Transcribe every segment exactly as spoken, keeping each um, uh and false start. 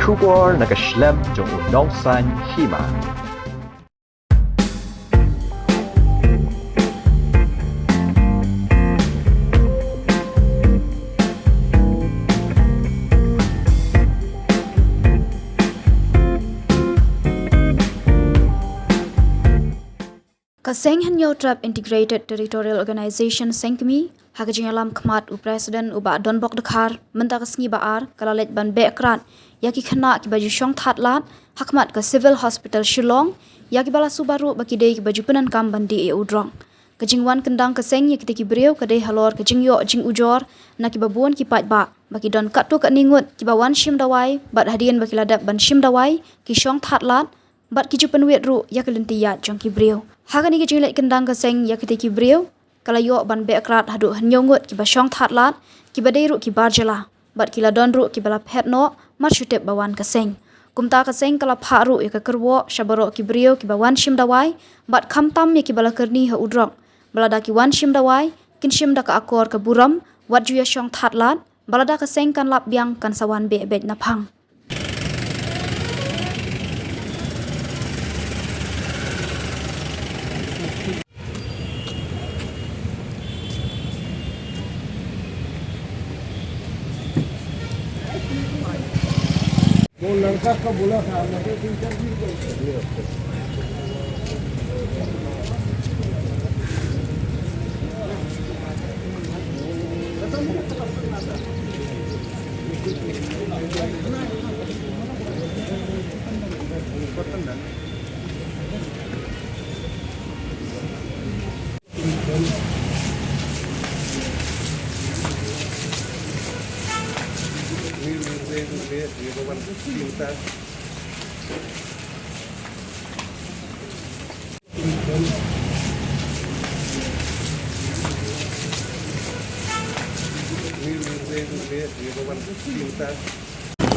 Khubor na ka shlem jong u nongsaiñ hima. Ka seng Hynñiewtrep Integrated Territorial Organization Seng Kmie, ha ka jingïalam khmat u President u Bah Donbok Dkhar, mynta ka sngi Ba-ar, ka la leit ban beh krad ïa ki khynnah kiba ju shong thad lad ha khmat ka Civil Hospital Shillong, ïa kiba la suba ruh ba ki dei kiba ju pyndonkam ban dih ïa u drok. Ka jingwan kyndang ka seng ïa kita ki briew ka dei halor ka jingïoh jingujor na kiba bun ki paidbah ba ki don katto katne ngut kiba wan shim dawai, bad hadien ba ki la dep ban shim dawai, ki shong thad lad, bad ki ju pynwit ruh ïa ka lynti ïaid jong ki briew. Ha kane ka jingleit kyndang ka seng ïa kita ki briew, ka la ïoh ban beh krad haduh hynñiew ngut kiba shong thad lad, kiba dei ruh ki bar jylla, bad ki la don ruh kiba la phet noh mar shu tip ba wan ka seng. Kumta ka seng ka la phah ruh ïa ka kyrwoh sha baroh ki briew kiba wan shim dawai, bad khamtam ïa kiba la kyrni ha u drok, ba lada ki wan shim dawai, kin shim da ka akor ka burom, wat ju ïa shong thad lad, ba lada ka seng kan lap biang kan sa wan beh beit na phang. वो लड़का का बोला था, मैं तो तीन चार दिन का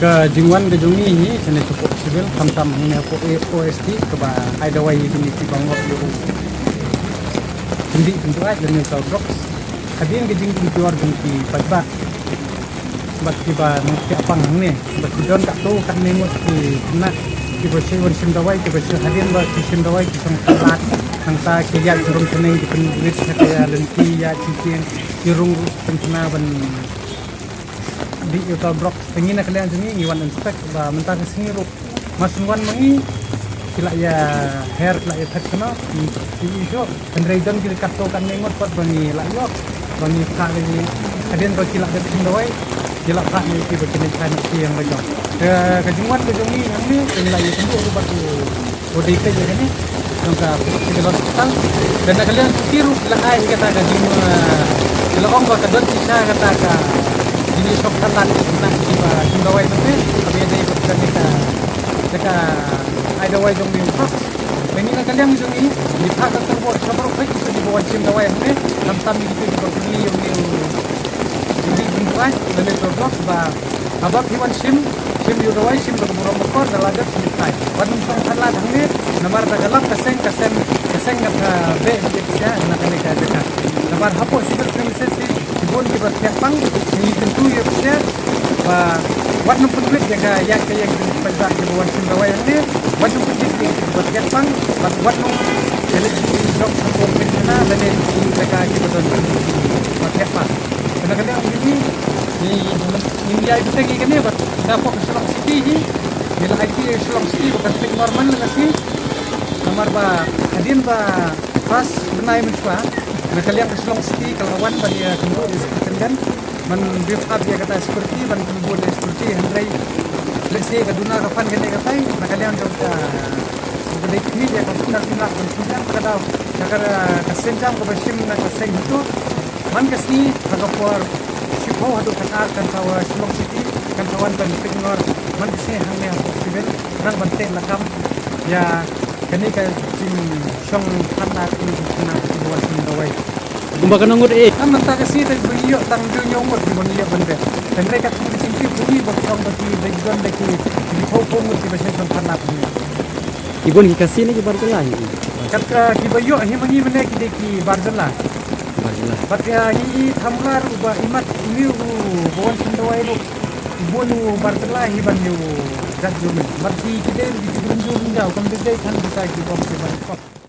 Ka jingwan ka jong ngi hi, shane shapoh civil, khamtam hangne hapoh O S T, kaba ai dawai ïa kine ki bangor ïa u kyndit kynduh lane u drugs. Hadien ka jingpynjor jong ki paidbah bad kiba nongthiah pang hangne, bad ki don katto katne ngut ki khynnah kiba shu wan shim dawai, kiba shu hadien ba ki shim dawai ki shong thad lad, nangta ki ïaid burom shaneng, ki pynwit sha ka lynti ïaid shisien, ki rung ruh pynthuna ban dih ïa uta u drok. Te ngi na ka liang jong ngi ngi wan inspect ba mynta ka sngi ruh, mar shu wan ma ngi, ki la ïa her, ki la ïa phet kano, ngi ïohi shuh. Hynrei don ki katto katne ngut pat ba ngi la ïoh, ba ngi phah ïa ki, hadien ba ki la dep shim dawai, ki la phah ïa ki ba kin leit phah noh ki ïa la jong. Te ka jingwan ka jong ngi hangne, te ngi la ïakynduh ruh bad u, u dei peit ïa kane jong ka Civil Hospital. Te na ka liang jong ki ruh ki la ai ïa kata ka jing, eh, ki la ong ba ka don shisha kata ka jingïashong thad lad na kiba shim dawai, te haba ïadei bad kane ka, kata ka ai dawai jong ngi. Te ngi na ka liang jong ngi, ngi phah ka kyrwoh sha baroh kawei ki, kiba wan shim dawai hangne, khamtam ïa kito kiba kyrni ïa une u kyndit kynduh lane u drok, ba haba phi wan shim, shim ïa u dawai, shim da ka burom bakor, da la dep shim ïa u. Wat nym shong thad lad hangne, namar da ka lap ka seng, ka seng, ka seng ka beh ïa ka sha na kane ka jaka. Namar hapoh civil premises hi, ki bun kiba thiah pang, ngi kyntu ïa phi ba wat nym pynwit ïa ka ïaid ka ïeng jong ki paidbah kiba wan shim dawai hangne, wat nym pynwit ïa kiba thiah pang, bad wat nym ïaleh ki drok hapoh pynthana lane ki jaka kiba don kiba thiah pang. Kane ka liang ngi, ngi, ngi ïai bteng ïa kane bad shapoh ka Shillong City hi, ngi la aiti ïa Shillong City ba kan pynmar man la ka sngi. Namar ba hadien ba first bnai mynshuwa, na ka liang ka Shillong City ka la wan ban ïakynduh ïa u superintendent ban beef up ïa kata security, ban pynbun ïa security, hynrei lehse ka duna ka phan kane katai, na ka liang jong ka, ka dei khmih ïa ka hospital, ka hospital ka daw, ka, ka, ka sienjam kaba shim na ka seng hato. Man ka sngi ha ka por shiphew haduh khatar kan sa wan Shillong City, kan sa wan ban pynngor. Man ka sngi hangne hapoh civil, nang ban teh lakam ïa kane ka jingshong thad lad, kane ka jingshong thad lad, kane ka jingshong dawai. Kumba kano ngut eh? Am, mynta ka sngi te ba ngi ïoh tang hynñiew ngut kiba ngi ïoh ban beh. Hynrei katkum ka jingtip jong ngi ba ki ong ba ki dei, don da ki, ki phew phew ngut kiba shong thad lad hangne. Ki bun ki Khasi ne ki bar jylla hi? Kat ka kiba ïoh hi ma ngi mynne ki dei ki bar jylla. Bar jylla. Bad, eh, ngi i thamla ruh ba imat une u ba wan shim dawai ruh bun u bar jylla hi ban ïoh Kat jong ngi. Bad ki ki dei ki ki briew jong ngi, kam dei dei kan kita ki bom ki ban pop.